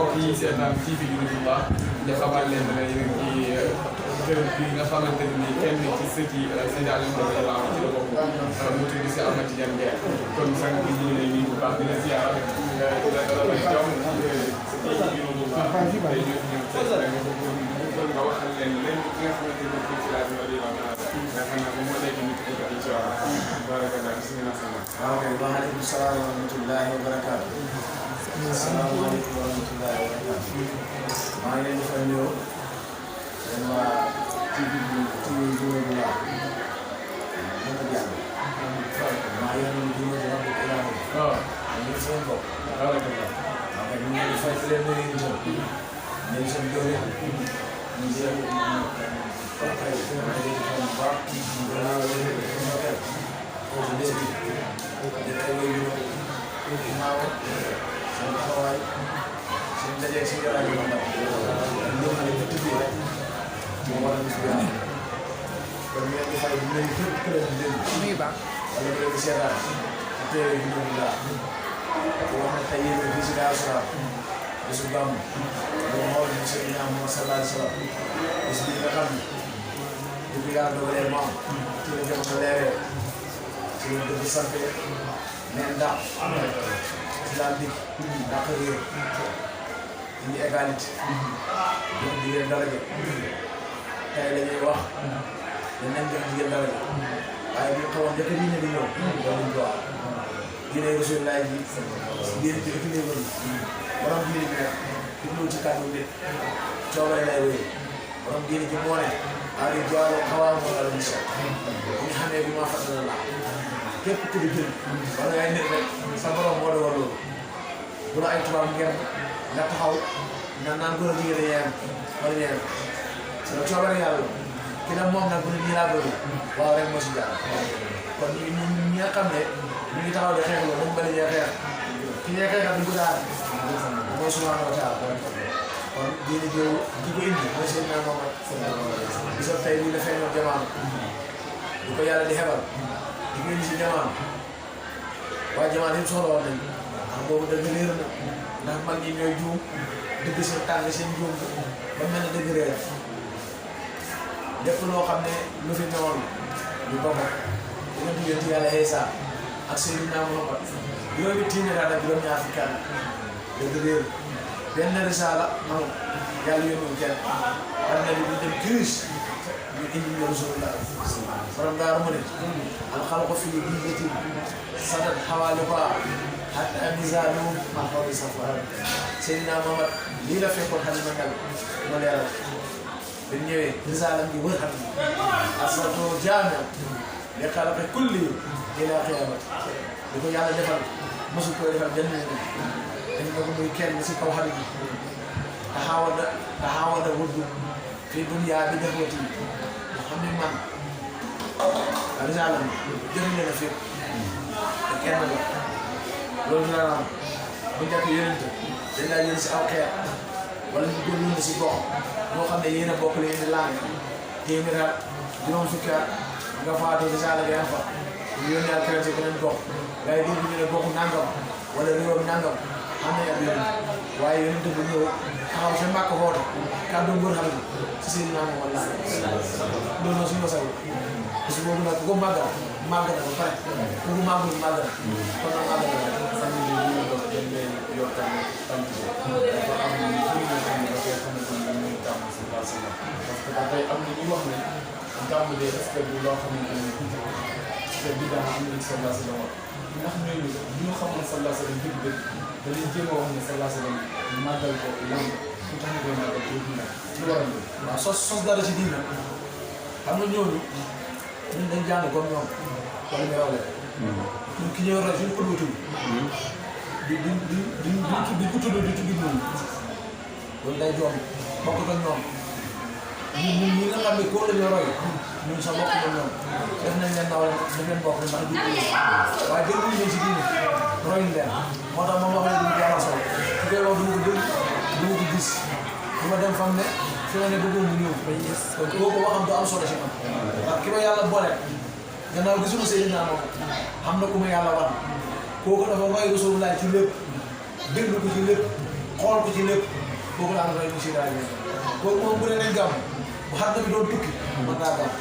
mbokk yi seetaan TV Nouroullah ñu xamal leen ne yéen a ngi kër bi nga xamante ne nii kenn ci sët yi Seydi Aliou Ndao ci la bokk mu tudd si Ahmed Tidiane Nguer kon sang bi ñu ngi lay nuyu bu baax di la ziar la jaww TV Nouroullah day ñëw nga waxal leen leen ki nga xamante ne fii ci laaj bi nga xam ne moom moo nekk nit ku ko incha allah barakallah bismillah sama waaw waaleykum salaam wa rahmatullahi wa barakaatu. asalaamaaleykum wa rahmatullahi wa barakaatu. maa ngi leen di fay nuyoo yéen waa TV Nouroullah ñu ko jàng maa ngi leen di nuyu di wax dëgg yàlla waaw ñu ngi seen bopp waaw kay ñu ngi fay di leen nuyu itam ñu ngi seen doole ñu ngi seen kay ñu ngi leen di fay bu baax gannaaw leen di fay foofu léegi dafay wéy ñu ginnaaw seen taxawaay seen dajeeg si yàlla yu ndaw ñoo xam ne ñu tuddee rek moo war a gis benn kon ñu leen di fay bu ñu képp ku leen di déglu wala ku leen di seetaan ci téere bi ñu daal di wax ne tey yéen fii si Daaru Salaam bisu gàmmu boo xool ñu seen ñaam moo sallallahu alayhi wa sallam bis bi nga xam ne depuis yàlla dogalee maam ci la jamono leeree ci la dëgg sant neen dàq ci laa dikk dàq réer indi égalité jox jigéen daraja tey la ñuy wax danañ jox jigéen daraja waaye bi xawoon njëkk diine di ñëw loolu ñu wax diine Rasulullah ji diine ci ëpp néew borom diine bi nag jublu ci kàddu nit coobare lay wéy borom diine ji moo ne Aliou Diallo xawaar moo la ñu seet bu ñu xamee bi ma fàttali la képp ku di jël wala ngay nit rek sa borom moo doon loolu bu la ay tubaab ngeen nga taxaw nga naan góor a jigéen a yem wala ñeem c'est le coobare yàlla ki ne moom nag bu ne nii laa bëgg waaw rek moo si jaar kon ñi nga xam ne ñu ngi taxaw di xeex loolu moom bëri ñee xeex ki ñee xeexal duñ ko daal mooy subhanahu wa taala kon diine jooju di ko indi mooy seen naa moom bisab tey bii la feeñoo jamono du ko yàlla di xebal di ko indi si jamono waaye jamono yëpp soxla woon nañ ndax boobu dëgg réer na ndax mag ñi ñooy juum dëgg seen tàng seen juum ba mel ne dëgg réer lépp loo xam ne lu fi newoon lu bokk dina diggante yàlla Iisaa ak Seydina Muhammad yooyu tiine daal ak juróom-ñaar fukki at dëgg réer benn risaala amul yàlla yónniwul kenn war na di dem kiris ñu indi ñu Rasulullah borom daaru mu ne alxalqu fii diijatin sadat xawaali ba hatta misaanu ma xawli safar Seydina Muhammad lii la fekkoon xam ne ma ngal ma leeral bi ñëwee risaalam gi wër xam asatu jaami li xalaqi kulli ila qiyaamati di ko yàlla defal mosul koy defal benn dañ ko muy kenn si kaw xarit bi taxawada wuddu fii dunya bi defati nga xam ne man risaalam jëriñ na fépp te kenn la loolu dina am bu njëkk yonent dañ laa yéen si aw xeet wala ñu gën yónni si gox moo xam ne yéen a bokk la yéen di laaj téeméer at juróom fukki at nga faatu risaala nga am fa ñu yónni ak keneen si beneen gox waaye dégg ñu ne goxu nangam wala réewam nangam am nañ ab yonent waaye yonent bu ñëw taxaw sa mbàkk footo kàddu mbër xam ne si seen naam wala loolu noonu suñu wasaw parce que boobu nag ku ko màggal màggal na ba pare ku ko màggul màggal kon nag màggal na fan yii dañuy doon dañ leen yor tamit tant que dafa am lu bëri nga xam ne dafay xamante ni dañuy tàmm si la parce que dafay am lu ñuy wax ne gàmm de est-ce que du loo xamante ne te bi daa am nañ sallallahu alayhi wa sallam ndax ñooñu bu ñu xamoon sallallahu alayhi wa sallam dëgg-dëgg dañuy jéem a wax ne sallallahu alayhi wa sallam màggal ko lan su tax ñu koy màggal ko dina lu waral loolu. waaw sos dara ci diina xam nga ñooñu ñun dañ jàng comme ñoom wala ñu rawle ñun ki ñëw rek suñu ëllëg di ko tudd di tudd ñooñu loolu day doon bokkut ak ñoom ñun ñi nga xam ne koo la ñu roy ñun sa bokk na ñoom def nañ leen ndaw daf leen bokk ndax du waaye dégg nañ leen si diine roy leen moo tax moom wax ne duñu jaara sol su koy wax du ma ko dégg du ma ko gis du ma dem fam ne fi ma ne bëggoon mu ñëw kon kooku waxam du am solo si man ndax ki ma yàlla boole gannaaw gisuma Seydina moom xam na ku ma yàlla wan kooku dafa roy Rasulullah ci lépp déglu ko ci lépp xool ko ci lépp kooku la am rey monsieur daal kooku moom bu ne nañ gàmm bu xam ne bi doon tukki mën naa gàmm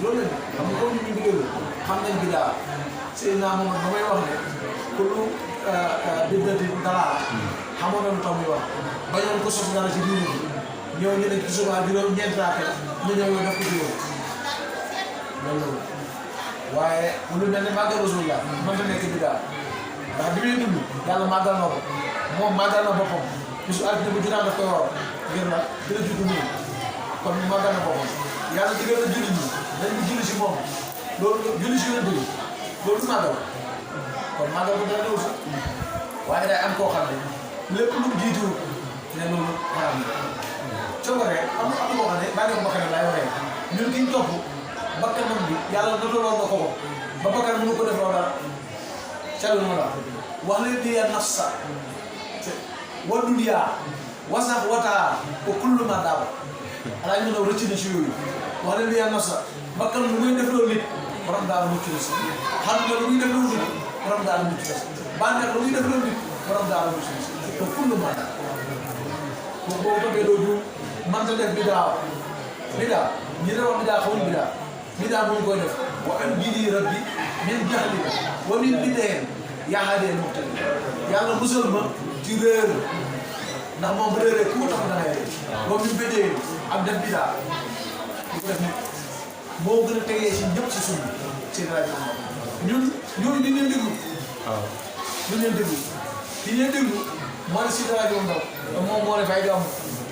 loolu lañ xam nga comme ñu ngi xam nañ bi daa sëy naa moom ba may wax ne ku lu biddati dalaa xamoon na lu tax muy wax bañoon ko sos dara ci diine bi ñëw ñu ne ci souvent juróom ñeent raaka ñu ñëw yow def ko juróom loolu waaye lu mel ne màggal Rasulullah mënta nekk bi daal ndax bi muy dund yàlla màggal na ko moom màggal na boppam bisu altine bu juróom daf koy war ngir la dina judd nii kon màggal na boppam yàlla digal na julli ñi dañ ko julli si moom loolu julli si yonent bi loolu du màggal kon màggal ko dara aussi waaye day am koo xam ne lépp lu jiitu ne loolu xaram na coobaree am na koo xam ne bàyyi ko bakkanam laay waxee ñun ki ñu topp bakkanam bi yàlla nataloon na ko ba bakkan mënu ko def loolu dara calul ma la wax leen ni ya nafsa wa dunya wasax wataa wa kullu ma daaw alaa ñu ne rëcc na ci yooyu wax leen ni ya nafsa bakkan lu muy def loolu nit borom daal mucc na si xam nga lu muy def loolu nit borom daal mucc na si bànneex lu muy def loolu nit borom daal mucc na si te kullu ma daaw boo bëggee doo juum mënta def bidaa ñi ne wax bidaa xamul bidaa mënu koy def wa an jidi rabbi min jahli wa min bideen yaahadee muxtali yàlla musal ma ci réer ndax moom bu réeree ku ko tax da ngay réer wa min bideen ak def bidaa di ko def nit moo gën a tegee si ñëpp si suñu seen rajo ñun ñooñu di leen déglu waaw di leen déglu moo ne si rajo ndaw te moom moo ne fay gàmm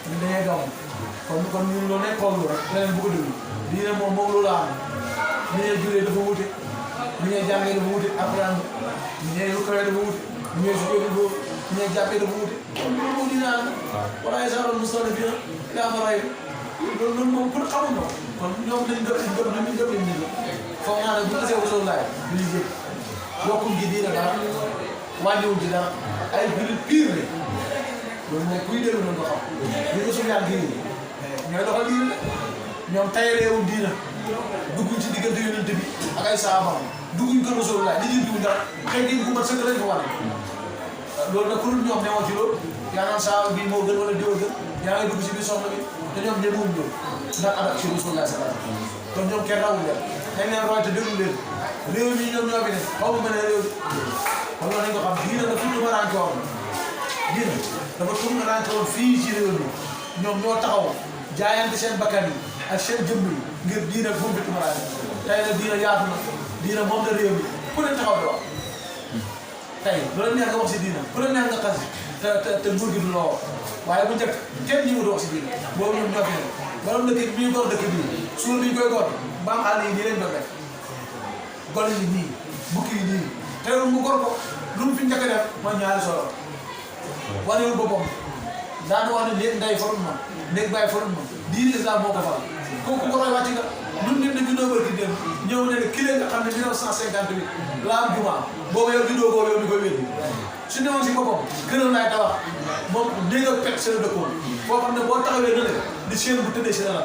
ñu dañuy gàmm kon ñun loolu nekk xool rek leneen bu ko déglu lii ne moom loolu la am ni ñuy juree dafa wute ni ñuy jàngee dafa wute alxuraan ni ñuy rukkawee dafa wute ni ñuy sukee dafa wute ni ñuy jàppee dafa wute kon loolu moom dina am wala ay saxoon mustana bi yaa ma ray loolu moom pour xamul ko kon ñoom dañ gëm lañ nit foog naa ne bu ñu gisee wusoon laay du ñu jëg yokkuñ ci diina dara wàññiwuñ ci dara ay jullit pire la loolu moom kuy déglu nañ ko xam li ko suñu yàlla gii ñooy doxal diina ñoom tayaleewul diina dugguñ ci diggante yonent bi ak ay saabam dugguñ kër Rasulullah li ñuy dugg dara xëy na bu mat sëkk lañ fa wane loolu nag ku dul ñoom newoon ci loolu yaa naan saaba bi moo gën wala diwa gën yaa ngi dugg ci biir soxna bi te ñoom ñemewuñ loolu ndax adak ci Rasulullah sallallahu alayhi wa sallam kon ñoom kenn rawul leen dañ leen roy te déglu leen réew mi ñoom ñoo fi ne xaw ma mën a réew kon loolu nañ ko xam diina dafa tumaranke woon diina dafa tumaranke woon fii ci réew mi ñoom ñoo taxaw jaayante seen bakkan yi ak seen jëmm yi ngir diina bu mu fi tumaranke tey nag diina yaatu na diina moom la réew mi ku ne taxaw di wax tey lu la neex nga wax si diina ku la neex nga xas te nguur gi du loo waaye bu njëkk kenn ñi mu di wax si diina boobu ñoom ñoo fi ne borom dëkk bi ñu gor dëkk bii suul bi ñu koy gor mbaam àll yi nii leen doon def gol yi nii bukki yi nii teewul mu gor ko lu mu fi njëkk a def mooy ñaari solo wanewul boppam daana wax ne néeg nday farul ma néeg bàyyi farul ma diine islam moo ko faral kooku ko roy wàcc nga ñun nit na juddoo barki dem ñëw ne kile nga xam ne 1958 la am juma boobu yow juddoo boobu yow di koy wéddi su newoon si boppam gënoon laay tabax moom néeg ak pet seen dëkkoon foo xam ne boo taxawee na le di seen bu tëddee si la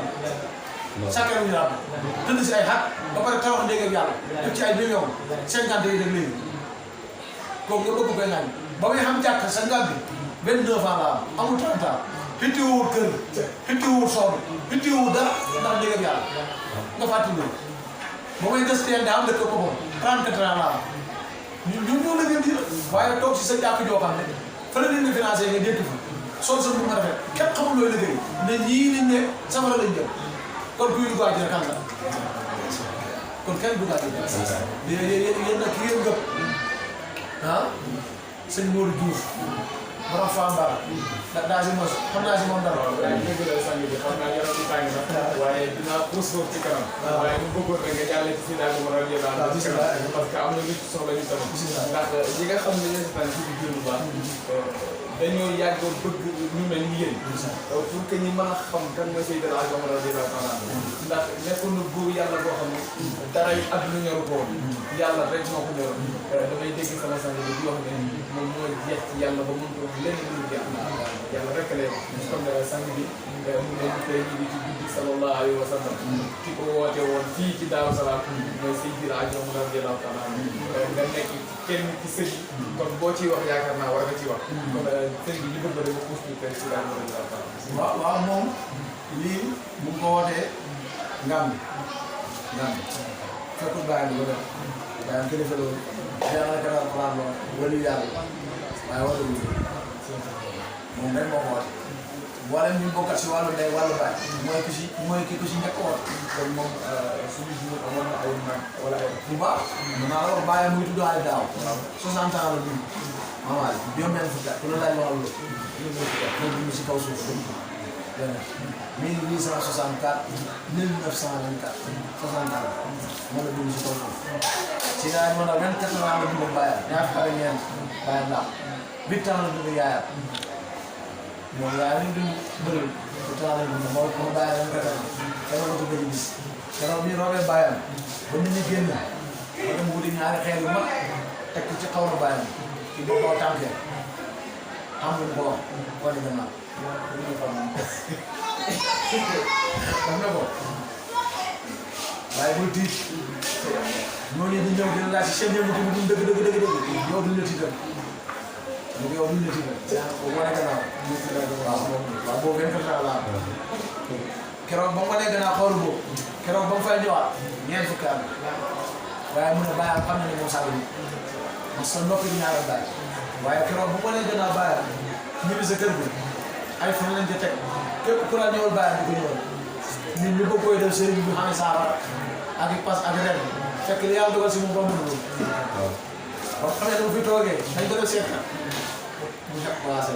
sàkkar ñu daal tëdd si ay xat ba pare tabax ndéeg ak yàlla def ci ay millions 50 yi rek léegi kooku nga bëgg koy naan ba muy xam jàkk sa ngàl bi 29 ans la am amul 30 ans xittiwul kër xittiwul soxna xittiwul dara ndax ndéeg ak yàlla nga fàttali loolu ba muy des teen daa am dëkk boppam 34 ans la am ñun ñoo la gën di waaye toog si sa jàkk joo xam ne fa la leen financé nga dékk fa sol sa bu nga rafet képp xamul looy liggéey ne ñii liñ ne safara lañ jëm kon kuy dugg àjjana kan la kon kenn dugg àjjana yéen nag ki ngeen gëpp ah sëñ Modou Diouf borom Fambaara daa si mos xam naa si moom dara. waaye dëgg la sang bi xam naa yaram bi tàng na waaye dinaa puus foofu ci kanam. waaye bu bëggoon rek nga jàllee ci si daal di mën a parce que am na lu ci soxla ñu tamit. ndax ñi nga xam ne yéen itam ci biir bu baax dañoo yàggoon bëgg ñu mel ni yéen. pour que ñi mën a xam kan mooy Seydi El Hadji Omar radiyallahu taala ndax nekkoon na góor yàlla boo xam ne dara yu àdduna ñoru ko woon yàlla rek moo ko ñoroon. damay dégg sama sang bi di wax ne moom moo jeex ci yàlla ba mënut a wax lenn lu jeex yàlla rek lay comme sang bi mu ne tey ñu ngi ci guddi sallallahu alayhi wa sallam ki ko woote woon fii ci Daaru Salaam mooy Seydi El Hadji Omar radiyallahu taala nga nekk kenn ci sëñ yi kon boo ciy wax yaakaar naa war nga ci wax kon sëñ bi ñu bëgg rek puus ñu tey si daal mën a waaw moom lii mu ngi ko wootee Ngambi fekkul bàyyi bi ba def bàyyi kilifa loolu jàngalekat alxuraan loolu wali yàlla waaye woote wu moom rek moo ko woote mboolem ñu bokkat si wàllu ndey wàllu baay mooy ki ko si njëkk a woote kon moom suñu jiw amoon na ay mag wala ay bu baax mën naa la wax bàyyi muy tudd ay daaw 60 ans la dund maman yi juróom-benn fukki at ku la laaj waxal loolu dund si kaw suuf dégg nga 1864 1924 60 ans moo la dund si kaw suuf si daal mën a 24 ans la dund bàyyam ñaar fukki at ak ñeent bàyyam ndax 8 ans la dund yaayam moom yaayam li dund bëriwul 8 ans la dund moo bàyyam 24 ans dama ko bëgg gis keroog bi roobee bàyyam ba nit ñi génn ma dem wuti ñaari xeer yu mag teg ko ci xaw na bàyyam ci boppam tànkee xam nga ko wax wane gannaaw daf ne ko waaye bul tiit ñooñu di ñëw dina laaj si seen yëngu tamit duñ dëgg yow duñ la tiital donc yow duñ la tiital wane gannaaw waaw boobu 24 ans la keroog ba mu wanee gannaaw xoolu boobu keroog ba mu fay ñëwaat ñeent fukki at waaye mu ne bàyyam xam na ne moom sàll bi parce que noppi di ñaareel bàyyi waaye keroog ba mu wanee gannaaw bàyyam ñibbi sa kër gi ay fan lañ ca teg képp ku la ñëwal bàyyam di ko ñëwal ñun ñu bëgg koy def sëriñ bi xam ne saafara ak i pas ak ren fekk li yàlla dogal si moom ba mu dugg ba xam ne dama fi toogee dañ ko def seet kat mu ñàkk placé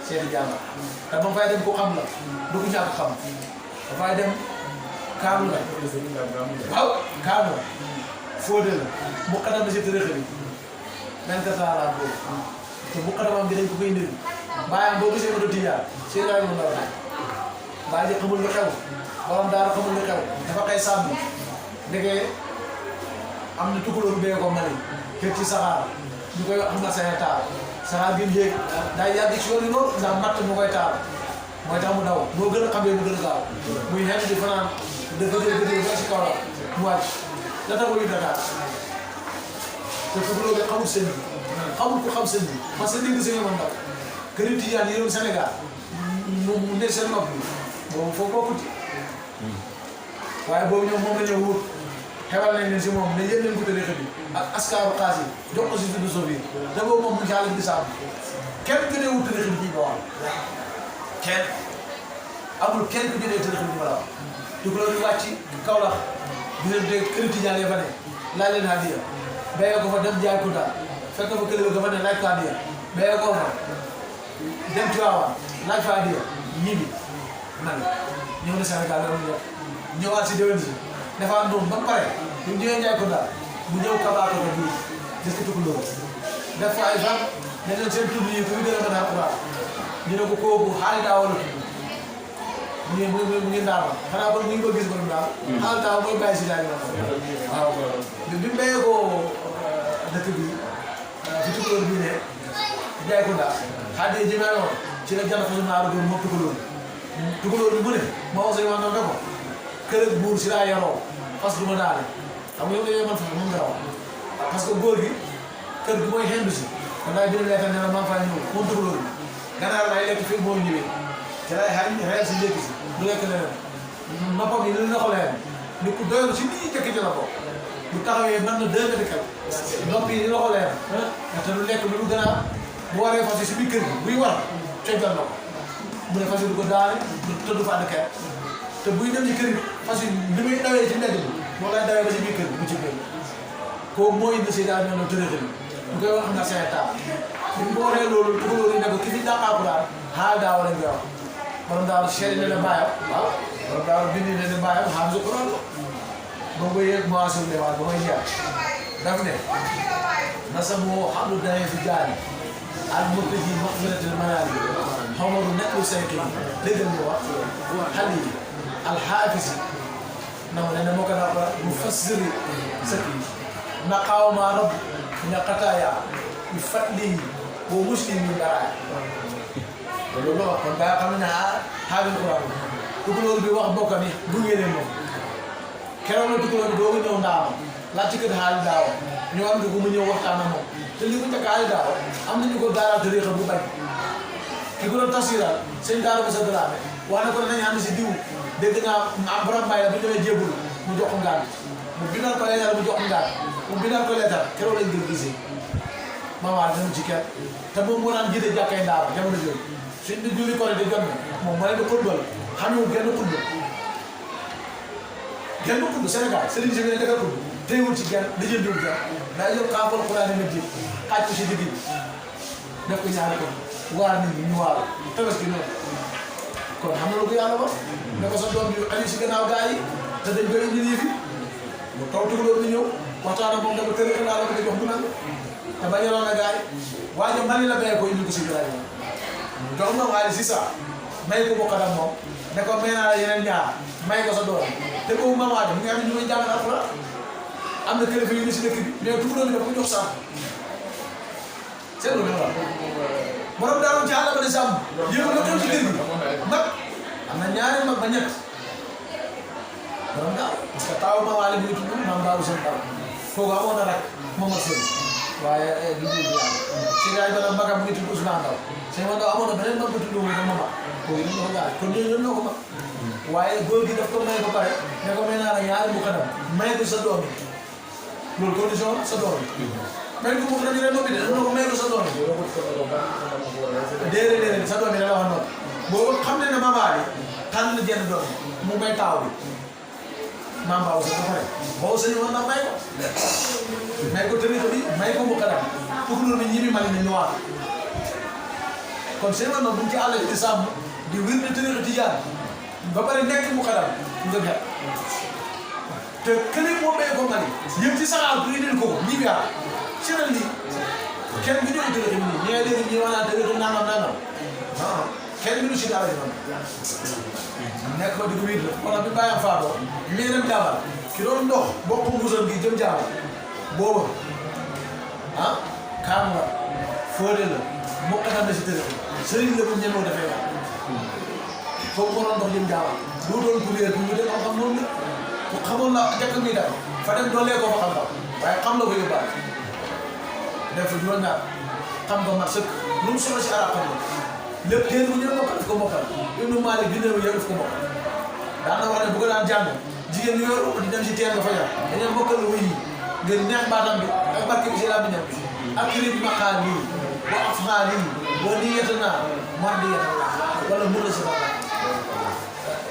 seeti jàmbar te ba mu fay dem ku xam la du ko ñàkk xam dafay dem kaamu la waaw kaamu la fóode la mu xatam na si tërëx bi 24 ans la boobu te bu xatamam bi dañ ko koy indil bàyyam boo gisee ko do tijaan si rajo mu ndaw naaj bàyyi ji xamul lu xew borom daara xamul lu xew dafa koy sàmm ndegee am na tukulóor bee ko mani kër ci saxaar ñu koy am na seen taal saxaar bi yéeg day yàgg ci yoon yi loolu ndax matt mu koy taal mooy tax mu daw moo gën a xam mu gën a gaaw muy xeetu di fanaan dëgg ba si kaw la mu wàcc la tax muy Dakar te tukulóor bi xamul seen bi xamul ko xam seen bi parce que dégg seen yoon ndaw kër yi tijaan yi yoon Sénégal mu ne seen nopp bi boobu foofu bokkuti waaye boobu ñoom moom la ñëw wut xewal nañ leen si moom ne yéen leen ko tëddee xëy ak askaaru xaas yi jox ko si philosophie te boobu moom mu ngi xaalis di saabu kenn gënee wut tëddee xëy ci ba wax kenn amul kenn ku gënee tëddee xëy ci ba la wax tukulóor yi wàcc Kaolack di leen dégg kër tijaan ya fa ne laaj leen hadiya béyee ko fa dem jaay Kunta fekk fa kër ga fa ne laaj ko hadiya béyee ko fa dem Tiwaawan laaj fa hadiya ñibbi nag ñëw na Sénégal la mu ñëwaat si déwén si dafa am ba pare bu ñëwee Ndiaye Kounda mu ñëw Kabaako ko bii gis nga tukulóor def fa ay fan ne leen seen tur yi ku ñu gën a mën a alxuraan ñu ne ko kooku xaalis daa wala tudd mu ngi ndaama xanaa kon ñu ngi ko gis ba mu ndaam xaalis daa mooy bàyyi si daal waaw bi mu béyee ko dëkk bi fi tukulóor bii ne Ndiaye Kounda xaalis yi jëmee noonu ci la jàll fasu naaru góor moom tukulóor bi mu ne moo wax sa yoon ne ko kër ak buur si laa yaroo parce que du ma daane xam nga yow dañoo mën fa mun nga wax parce que góor gi kër gi mooy xendu si kon daay bind leetal ne la maa faa ñëw moom tukulóor bi ganaar laay lekk fii moo ñëwee te lay xayal si njëkk si du lekk leneen noppam yi li loxo leen ni ku doylu si nii jëkk ci la ko bu taxawee mën na 2 mètres kaw nopp yi li loxo leen te du lekk lu du ganaar bu waree fas yi si biir kër gi buy war cojjal na ko mu ne fas yi du ko daane te du fa ànd kenn te buy dem ci kër gi fas yi li muy dawee ci mbedd bi moo lay dawee ba ci biir kër gi bu ci biir kooku moo indi si daal ñoom tërëxëy bu koy wax na seen taal bi mu waxee loolu tukulóor yi ne ko ki fi dàqaaku daal xaal daaw lañ koy wax borom daal seet ne ne bàyyam waaw borom daal bindi ne ne bàyyam xaal su ko loolu ba mu yëg moisir ne waat ba may jeex daf ne na sa moo xam lu dangay fi jaani al murtaji maxfiratil manaali xamaru nekku saytu déggal ñu wax xale yi alxaafisi na mu ne moo ko naa ko mu fassiri sëkk yi naqaawma rab ñaqataaya bi fatli boo muslim yi daraay loolu la wax kon daa xam ne xaabil Quran tukulóor bi wax bokkam yi gunge leen moom keroog la tukulóor bi doo ko ñëw ndaama laaj ci kër xaalis daaw ñu am ko mu ñëw waxtaan ak moom te li ko njëkkaale daaw am nañu ko daaraate réexam bu bañ ki ko doon tasiral sëñ daara ba sa daraame wax na ko nañu ànd si diw dégg naa am borom may la bu ñëwee jébbul mu jox ko ngaan mu bindal ko leetar mu jox ko ngaan mu bindal ko leetar keroog lañ gën gisee maman dama ci kenn te moom moo naan jiite jàkkay ndaara jamono jooju suñ di julli korite jot na moom moo leen di xutbal xamewul genn xutba genn xutba Sénégal sëriñ si bi ne dafa xutba téewul ci genn di jëndul genn daa jël xaafal xuraan ma ji xaaj ko si digg bi def ko ñaari ko waar nit ñi ñu waaru tabaski noonu kon xam na lu ko yàlla wax ne ko sa doom bi aju si gannaaw gaa yi te dañ koy indi fi mu taw tugaloo ni ñëw waxtaan ak moom dafa tëri ko laa la ko jox mu nang te bañaloon na gaa yi waaye mani la béyee ko indi ko si biir rajo jox ma waaye si saa may ko bokk ak moom ne ko may naa la yeneen ñaar may ko sa doom te boobu maman de mu ngi am ñu may jàngal alxuraan am na kilifa yu ne si dëkk bi mais tugaloo bi dafa ko jox sàmm seetlu nga wax borom daal ci àll ba di sàmm yëngu la xew ci kër gi mag am na ñaari mag ba ñett borom daal parce que taawu ma waale bi tudd maam daawu seen taw kooku amoon na rek moom ak seen waaye du dul yàlla si gars yi ba magam mu ngi tudd Ousmane Ndaw seen ma ndaw amoon na beneen mag bu tudd moom mama kooku dañ ko gaal kon ñooñu ñoo ko mag waaye góor gi daf ko may ba pare ne ko may naa la ñaari bu kanam may ko sa doom yi loolu condition sa doom yi may ko mu xanaa ñu ne noppi de dama ko may ko sa doom yi déedéet sa doom yi da la wax noonu boobu xam ne ne mama bi tànn na jenn doom mu may taaw bi maam baaw sa ba pare boo sañu woon na may ko tëri bi may ko mu xanaa pour loolu ñi bi mali ni ñëwaat kon seen noonu bu ñu ci àll di sàmm di wér di tëri tijaan ba pare nekk mu xanaa nga gert te kële moo bay ko mali yëpp ci saxaar pour indil ko ñi bi ci na lii kenn bi ñëw tëri nii ñi ngay dégg ñi wax naa tëri nangam kenn mënu si dara ji noonu nekk ba di ko wér la wala bi bàyyam faatoo mii dem jaabal ki doon ndox bokk mbuusam gi jëm jaabal booba kaam nga fóode la mokkatam na si tëri sëriñ la bu ñemoo dafay wax foofu moo doon ndox jëm jaabal du doon ku réer ku ñu dem xam-xam noonu la ku xamoon la njëkk mi def fa dem doolee ko fa xam-xam waaye xam la ko yóbbaale def fa juróom-ñaar xam nga mat sëkk lu mu solo si arab xam la lépp téere bu ñëw mokkal daf ko mokkal Ibnu Malik bi néew yow daf ko mokkal daan na wax ne bu ko daan jàng jigéen ñi yor di dem si teen nga fa jar dañoo mokkal wuy yi ngir neex baatam bi ak barke bi si laa bi ñam bi ak kirib maqaal lii wa afxaal lii wa niyata naa mar di yata la wala mën la si baax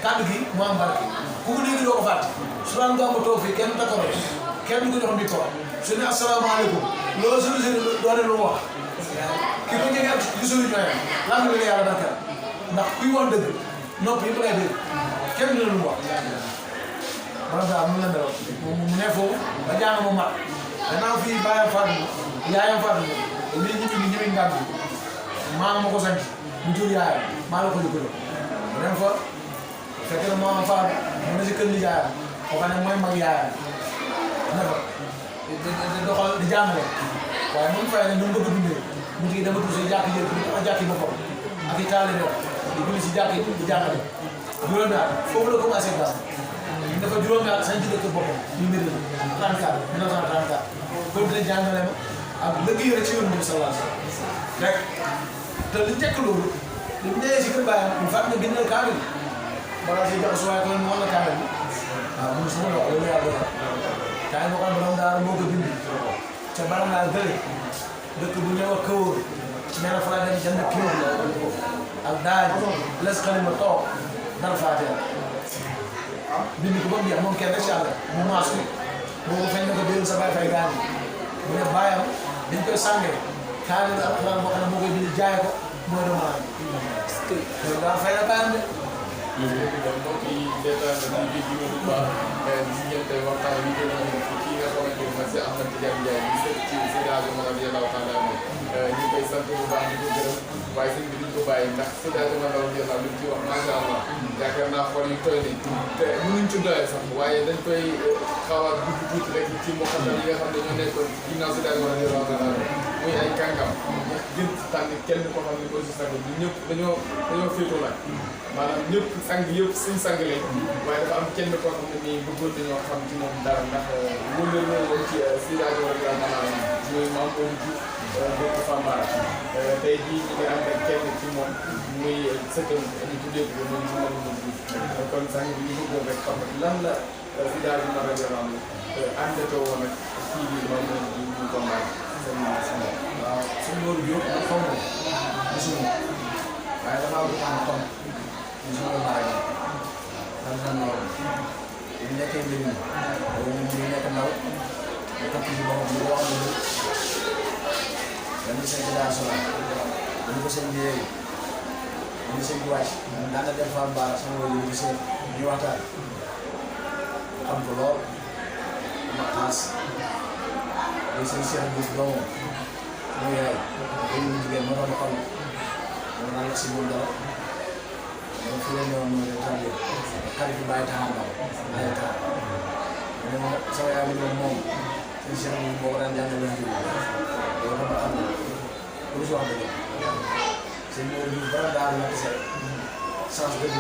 kàddu gi mu am barke ku ko dégg doo ko fàtte su daan gàmmu toog fii kenn takkaro kenn du ko jox micro su ne asalaamaaleykum loolu suñu si doone lu mu wax ki ko jege ak gisul ñooy lan la yàlla barkeel ndax kuy wax dëgg nopp yi ba ngay dégg kenn du la lu mu wax maanaam daal mun na mel mu ne foofu ba jàng mu mat gannaaw fii bàyyam faatu yaayam faatu lii ñibbi ngànt bi maanaam ma ko sanc mu jur yaayam maa la ko di gërëm dem fa fekk na maanaam faatu mu ne si kër li yaayam boo xam ne mooy mag yaayam ne fa di doxal di jàngale waaye mun fay ne ñu bëgg a dundee mu ngi dama tudd si jàkk yëpp dafa jàkki boppam ak i taalibe di julli si jàkk di jàngale juróomi at foofu la commencé daal dafa juróomi at sañ ci dëkk boppam ñu mbir la 34 1934 continué jàngale ma ak liggéey rek ci yoon bi sallallahu alayhi wasallam rek te li njëkk loolu li mu nee si kër baayam mu fàtt na bindal kaamil balaa si jax suwaay ko mu wan la kaamil bi waaw mu suma loxo loolu yàlla dogal kaay boo xam borom daara moo ko bind ca baram laa gële dëkk bu ñëw ak këwóor nee na fa la dem jënd kilo ak daaj les xalima toog dara faateel bind ko ba mu jeex moom kenn rek si àll mu maas ko boobu feñ na ko déeru sa baay fay gaañ mu ne baayam dañ koy sàngee kaani la alxuraan boo xam ne moo koy bind jaay ko mooy doomu aadama loolu daal fay na baayam de donc yi seetaan na di bi bu baax gis ngeen tey waxtaan bi gën a kii nga xamante ni mooy si Ahmed Tidiane Ndiaye bi seet ci sédage ma radiyallahu taala anhu ñu koy sant bu baax di ko gërëm waaye sëñ bi duñ ko bàyyi ndax sédage ma radiyallahu lu ci wax macha allah yaakaar naa xol yi tooy nañ te mënuñ ci doyal sax waaye dañ koy xaw a dugg tuuti rek ci mboqatal yi nga xam ne ñoo nekkoon ginnaaw sédage ma radiyallahu taala anhu muy ay kàngam gën tànn kenn ko xam ne aussi sang bi ñëpp dañoo féetoo nag maanaam ñëpp sang yëpp suñ sang lañ waaye dafa am kenn koo xam ne nii bëggoon dañoo xam ci moom dara ndax wóolal na woon ci Seydi Wala maanaam muy Mame Modou Diouf bokk Famara tey jii ñu ngi ànd ak kenn ci moom muy sëtam ñu tuddee ko moom ci Mame Modou Diouf kon sang bi ñu bëggoon rek xam lan la Seydi Wala àndatoo woon ak kii bi Mame Modou Diouf ñu Famara waaw suñu Modou Diouf man xaw ma gisuma waaye damaa bëgg am comme ñu suñu mbaay man xam naa ñu nekkee mbir mi wala ñu nekk ndaw ñu topp ci boppam ñu wax ne dañu seen fédération dañu ko seen njëriñ dañu seen wàcc daan na dem Fane Bara sama wàllu ñu seen ñu waxtaan xam ko lool ma xaas day seen Cheikh Diouf doomam mu yaay dañu jigéen ma doon xam moom naan la si moom dara moom fi la ñëwoon mooy tàmbali xarit bi bàyyi taxaw ndaw bàyyi taxaw moom sama yaay bi moom seen Cheikh Diouf boo ko daan jàngal leen jiw loolu dama xam ne lu si wax dëgg seen Modou Diouf dara daal la kese sans dëgg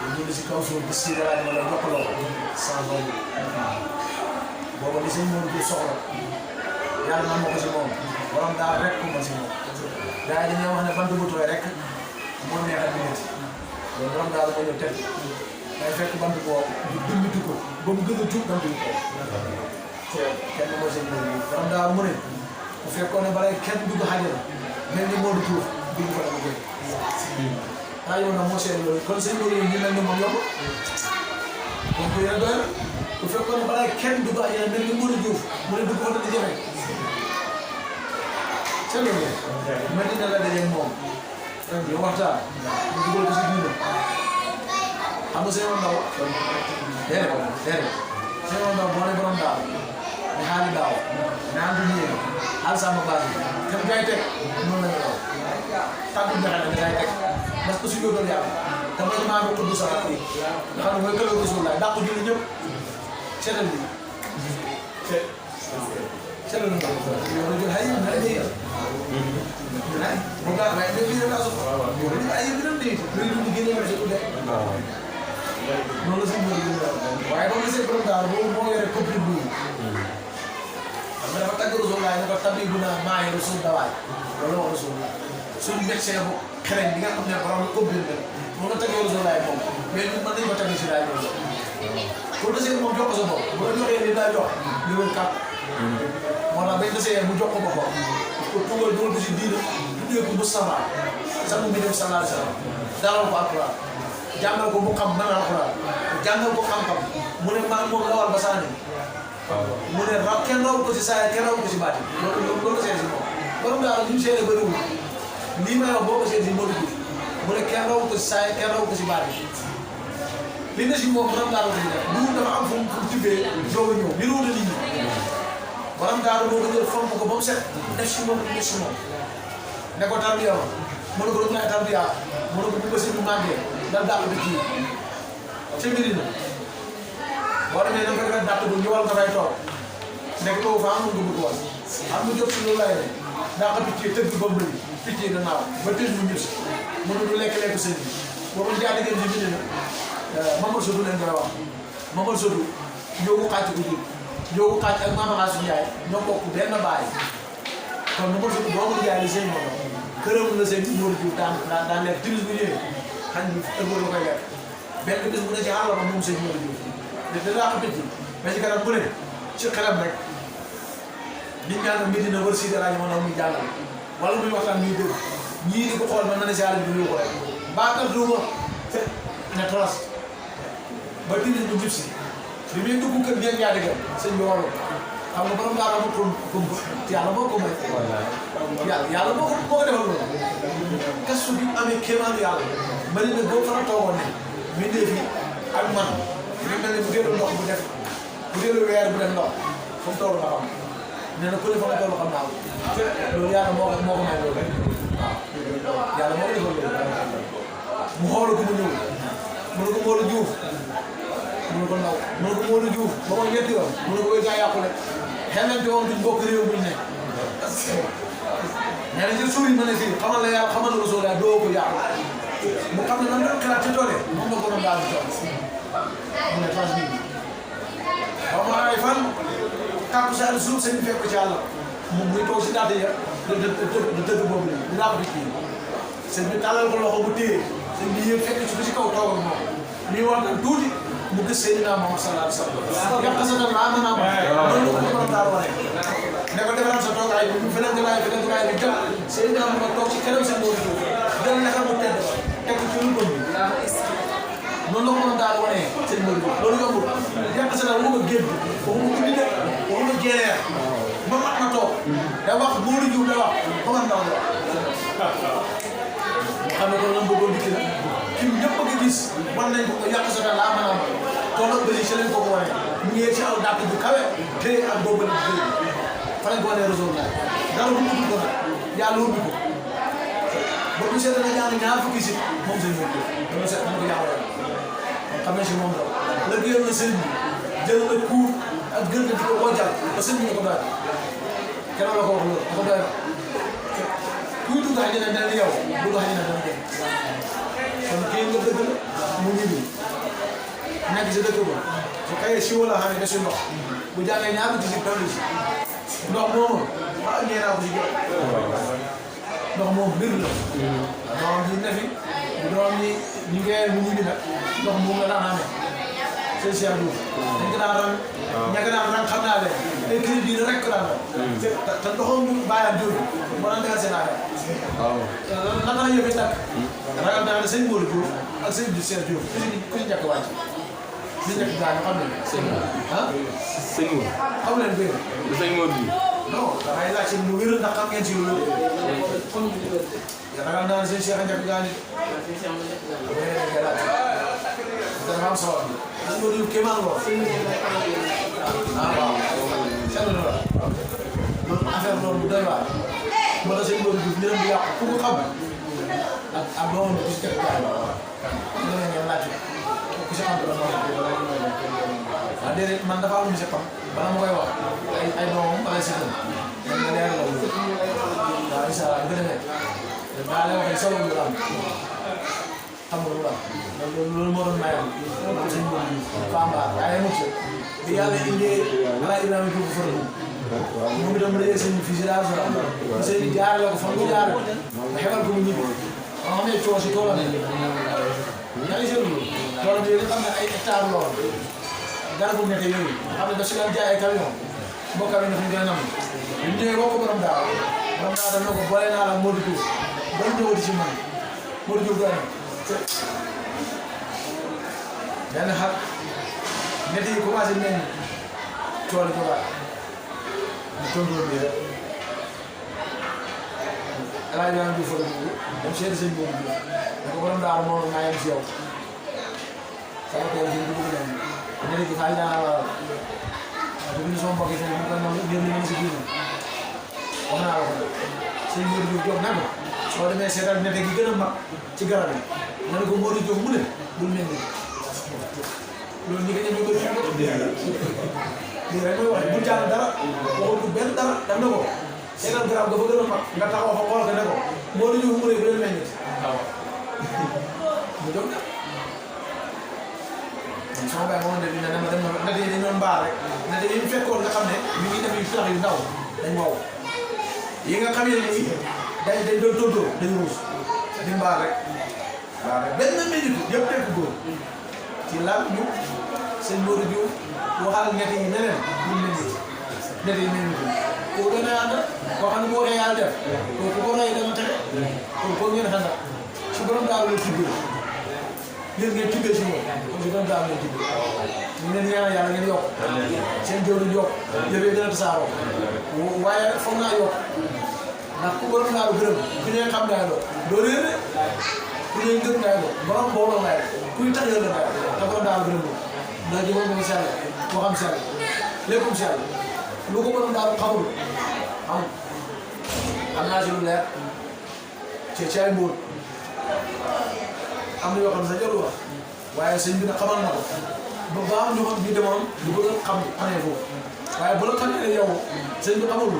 ñu dund si kaw suuf bi si dara ma la jokkaloo sans boobu booba li seen Modou Diouf soxla yàlla man ma ko si moom borom daal rek ko ma si moom gars yi dañuy wax ne bant bu tooy rek moo neex a dindi loolu borom daal moo ñëw teg day fekk bant boobu ñu dimbitu ko ba mu gën a tuut bant bi ko kenn moo seen Modou Diouf borom daal mu ne bu fekkoon ne balay kenn dugg xajal mel ni Modou Diouf dugg ko dama gën ah yow nag moo seen loolu kon seen Modou Diouf ñu mel ni moom yomb donc yéen doy na bu fekkoon ne balay kenn dugg xajal mel ni Modou Diouf mu ne dugg ko dama jafe c'est loolu ma dina la dajeeg moom ñu waxtaan ñu dugal ko si diina xam nga seen ndaw déedéet seen ndaw boo ne borom daaw ne xaali daaw ne am du ñëwee xaal sama base bi kam gay teg noonu la ñu daw tàggu ñaxal ne gay teg parce que su ñu doon yàlla dama ne maa ngi tudd sa rakk yi nga xam ne mooy këloo Rasulullah dàq julli ñëpp seetal bi seetal na ko yow rajo xëy na ay bu baax waaye léegi lii dafa soxla ay yëpp dina dégg loolu lu génne la ko def noonu la si mën a waaye boo gisee borom daal boobu moo yore complet bu xam nga dafa tàgg Rasulullah ne ko tabi bu naa maa ngi Rasul dawaay loolu la wax Rasulullah suñu médecin bu xereñ bi nga xam ne borom complet la moom la tàggee Rasulullah moom mais ñun mën nañu ko tàggee si laay loolu pour desee moom jox ko sa bopp bu la joxee li daa jox li wër kàpp moo tax bañ desee mu jox ko boppam ko tugal dugal ko si diina tuddee ko Mustafa sax mu ngi dem sallallahu alayhi wa sallam dalal ko alquran jàngal ko mu xam mën alquran jàngal ko xam-xam mu ne maa moom lawal ba saani mu ne raw kenn raw ko si saa kenn raw ko si baati loolu seet si moom borom daal li mu seede bëriwul lii may wax boo ko seet si Modou Diouf mu ne kenn raw ko si saa kenn raw ko si baati li ne si moom borom daal ko si def du dafa am fu mu tibbee doog a ñëw li ruuta nit ñi borom daal moo ko jël fomp ko ba mu set def si moom def si moom ne ko tarbiya ma mu ne ko doon naa tarbiya mu ne ko bu ko si bu màggee dal dàq bi kii ca mbiri na boo demee da nga ko defee dàq bu ñëwal nga fay toog nekk boobu fa amul nga bëgg woon am mu jóg si loolu lay ne dàq picc yi tëgg ba mbëri picc yi gannaaw ba tëj mu ñëw si mu ne du lekk sëñ bi boobu jaadi ngeen si mbiri na Mamadou Sotou leen koy wax Mamadou Sotou ñëw ko xàcc ko jur yow xaaj ak maama Xaasu Njaay ñoo bokk benn baay kon Mamadou Sotou boo ko jaay li seen moom këram la seen Modou Diouf daan lekk timis bu ñëwee xañ bi ëllëg la koy lekk benn bés bu ne ci àll ba moom seen Modou Diouf te dinaa ko picc mais ci kanam bu ne ci xelam rek nit ñaa nga Medina war si dara ñu mën a muy jàngal wala muy waxtaan muy dégg ñii di ko xool mën na ne si àll bi du ko rek baakal duuma fe ne tras ba timis bu jib si bi muy dugg kër gi ak yaa dëgg sëñ bi warul xam nga borom daa amul pour yàlla moo ko may. yàlla moo ko defal loolu. kasu bi amee kéemaanu yàlla ma ne boo fa toogoon ne mbindee fi ak man ñu mel ne bu dee ndox bu def bu dee weer bu def ndox fu mu toll nga xam nee na ku ne fa nga toll xam naa ko loolu yàlla moo ko may loolu rek waaw yàlla moo ko defal loolu mu xool ko mu ñëw mu ne ko Modou Diouf mu ne ko ndaw mu ne ko Modou Diouf ba ma ñetti yoon mu ne ko wéy gaa yàqu rek xelante woon duñ bokk réew buñ ne nee na ci suur yi ma ne fii xamal la yàlla xamal la Rasul la doo ko yàlla mu xam ne nan la xalaat ci doole moom la ko doon daal di toog mu ne transmis ba mu ay fan kàpp saa di suuf seen fekk ci àll moom muy toog si daate ya de dëgg boobu la dinaa ko di kii sëñ bi tàllal ko loxo bu téye sëñ bi yëpp fekk ci kaw toog ak moom lii wax na tuuti mu gis Seydina Muhammad sallallahu alayhi wa sallam yàq sa tam laa mën a am loolu ko borom daal wane ne ko defaral sa toogaay bi feneen galaay bi jëm Seydina Muhammad toog ci kanam seen boobu jël naka mu tedd teg ko ci lu bëgg noonu la ko borom daal wane seen boobu loolu yombul yàq sa tam waxuma génn waxuma guddi de waxuma jeereer ba mat na toog da wax buuru jiw da wax ba man ndaw la xam ne ko lan bëggoon dikki na kim ñëpp a ko gis wan nañ ko yàq sa laa mën a am tool ak bëri ci lañ ko wane mu ngi ci aw dàq bu kawe téye ak boobu la bëri fa lañ ko wane réseau la dara bu mu ko nag yàlla ubbi ko ba bu seet na ñaar fukki si moom seen ñëpp dama seet dama ko yàlla kon xam ne si moom la gëyal na sëñ bi jël na kuur ak gën na di ko wojal ba sëñ bi ñu ko doy keroog la ko wax loolu da ko doy kuy dugg xëy na dana yow dugg xëy na dana dem kon kii nga dëgg la mu ngi nii nekk si dëkk ba su kayee si wala xam ne desul ndox bu jàngee ñaar ci si tool si ndox moomu ah ñee naa ko si jot ndox moom mbir la doom ji ne fi bu doom ñi ñu ngi mu ngi nag ndox moom la daan amee seen Cheikh Diouf dañ ko daan ran ña ko daan ran xam naa leen ay kër diine rek ko daan ran te ndoxam bàyyam jooju moo daan defar seen affaire waaw naka la yëfee tàkk ragal naa ne sëñ Modou Diouf ak sëñ Cheikh Diouf ku si njëkk wàcc si njëkk gaañu xam nañ ah sëñ Modou xam leen béy sëñ Modou bi non dangay laaj seen lu wér ndax xam ngeen si lu wér ragal naa ne sëñ Cheikh njëkk gaañu dafa am solo bi sëñ Modou Diouf kéemaan lool ah waaw seetlu na la loolu affaire loolu bu doy waar moo tax sëñ Modou Diouf ñu leen di yàqu ku ko xam ak doomam bi si teg gaay ñu ne ngeen laaj ku si xam dara waaw déedéet man dafa am lu si xam bala ma koy wax ay doomam wala si tam man nga leer la waaw incha allah bu ko defee daa lay wax solo lu am xam nga lu am loolu moo doon mayam loolu sëñ Modou Diouf Famba ay mucc bi yàlla indee ala Ibrahima Diouf fërëm moom itam mu dee sëñ bi fii si daal sëñ bi jaarale ko fan mu jaarale nga xebal ko mu ñibbi ba nga xam ne coono si toolam yaa ngi seetlu toolam yooyu nga xam ne ay hectare lool garabu nete yooyu xam ne daf si daan jaay ay camion boo camion dafa ñu koy nam bu ñëwee boo ko borom daaw daf na ko boole naa la Modou Diouf ba mu ñëwati si man Modou Diouf doy na benn xar nete yi commencé nañ tool ko baax mu tontóor bi rek El Hadj Ibrahima Diouf dem seeti sëñ Modou Diouf da ko borom daal moo naa yem si yow sama tool bi dugg nañ nete gi xaalis naa la bu ñu sama mbokk yi mu koy noonu génn nañ si biir wax naa la ko sëñ Modou Diouf jox na ko soo demee seetal nete gi gën a mag ci garab yi nga ne ko Modou Diouf mu ne bul mel ni loolu ñi nga ñëw ko lii rek mooy wax bu jàng dara waxul ko benn dara daf na ko seetal garab dafa gën a mag nga taxaw fa xool ko ne ko Modou Diouf mu ne bu leen mel ni waaw mu jóg na sama baay moo ne dina dama dem na nate yi dañ doon mbaar rek nate yi ñu fekkoon nga xam ne ñu ngi def yu sax yu ndaw dañ wow yi nga xam ne nii dañ doon tóortóor dañ ruus di mbaar rek benn minute yëpp tekk góor ci laaj ñu sëñ Modou Diouf waxal nete yi ne leen ñu mel ni nete yi mel ni kooku gën a ànd koo xam ne boo waxee yàlla def kooku ko rey dana texe kooku ngeen xam si borom daaw la tibbee yéen ngeen tibbee si moom kon si borom daaw la tibbee ñu leen ñaanal yàlla ngeen yokk seen jëwriñ yokk yëfee gën a tasaaroo waaye foog naa yokk ndax ku borom daaw gërëm ku ñuy xam daay loo doo réer de ku ñuy gëm daay loo borom booloo ngay kuy tax yàlla daay te borom daaw gërëm loo ndax jëmoon nga sell moo xam sell léppum sell lu ko borom daaw xamul am naa si lu leer ci ay mbóot am na yoo xam ne sa jarul wax waaye sëñ bi nag xamal na ko ba ba am ñu xam ñu demoon ñu bëgg a xam xamee foofu waaye bu la xamee ne yow sëñ bi xamul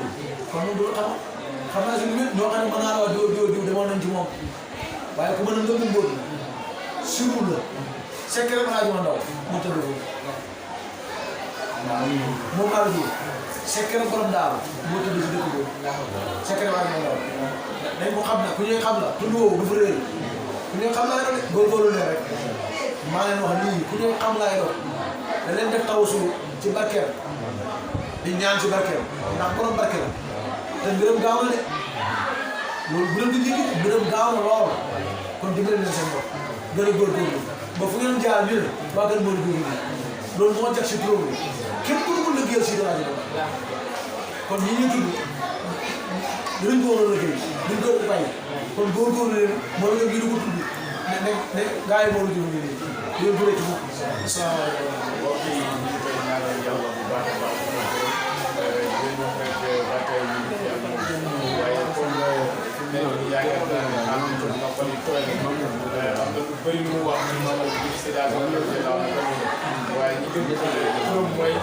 kon moom du la xam naa si nit ñoo xam ne mën naa la wax diw demoon nañ ci moom waaye ku mën a ngëbu mbóot surtout la secret balaa ji ma ndaw moo tëdd ko moom àll bi secret borom daal moo tëdd si dëkk boobu secret balaa ji ma ndaw dañ ko xam na ku ñuy xam la tund woowu du fa réer ku ñuy xam laay doon de góorgóorlu leen rek maa leen wax lii ku ñuy xam laay doon da leen def tawasul ci barkeel di ñaan ci barkeel ndax borom barkeel te mbiram gaaw na de loolu bu leen di jéggi mbiram gaaw na lool kon dimbali leen seen bopp gën a góorgóorlu ba fu ngeen jaar ñu ne waa gën moo di góorgóorlu loolu moo tax si turam bi képp ku dugg liggéeyal si dara ji kon ñi ñuy tudd dinañ ko war a liggéey duñ ko bàyyi kon góorgóorlu leen moo leen gi du ko tudd ne gars yi moo la jóg nii yéen bu dee ci moom asalaamaaleykum mbokk yi ñu ngi koy ñaanal yàlla bu baax a baax di leen wax rek ba tey ñu ngi fi ak moom waaye comme fi mu ne nii yaakaar naa ne am nañu noppali tooy na am na lu bëri lu mu wax ni moom ak biir Sédar moom la koy laal waaye ñi gën a turam mooy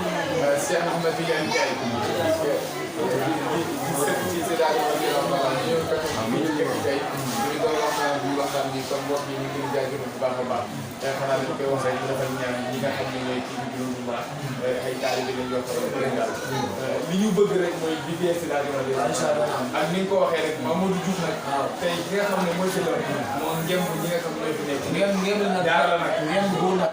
Cheikh Ahmed Tidiane Ndiaye di sëkk ci Sédar moom la ñu ñëw fekk ñu njëkk tey ñu doon waxtaan bi waxtaan bi kon mbokk yi ñu ngi leen jaajëfal bu baax a baax te xanaa dañ koy wax rek ñu defal ñaan ñi nga xam ne ñooy kii bi juróom bu baax ay taalibe lañ yoo xam ne daal li ñu bëgg rek mooy liggéey si daal di ak ni nga ko waxee rek Mamadou Diouf nag tey ki nga xam ne mooy si la moo ngemb ñi nga xam ne ñooy fi nekk ngeen la nag jaara nag ngeen góor nag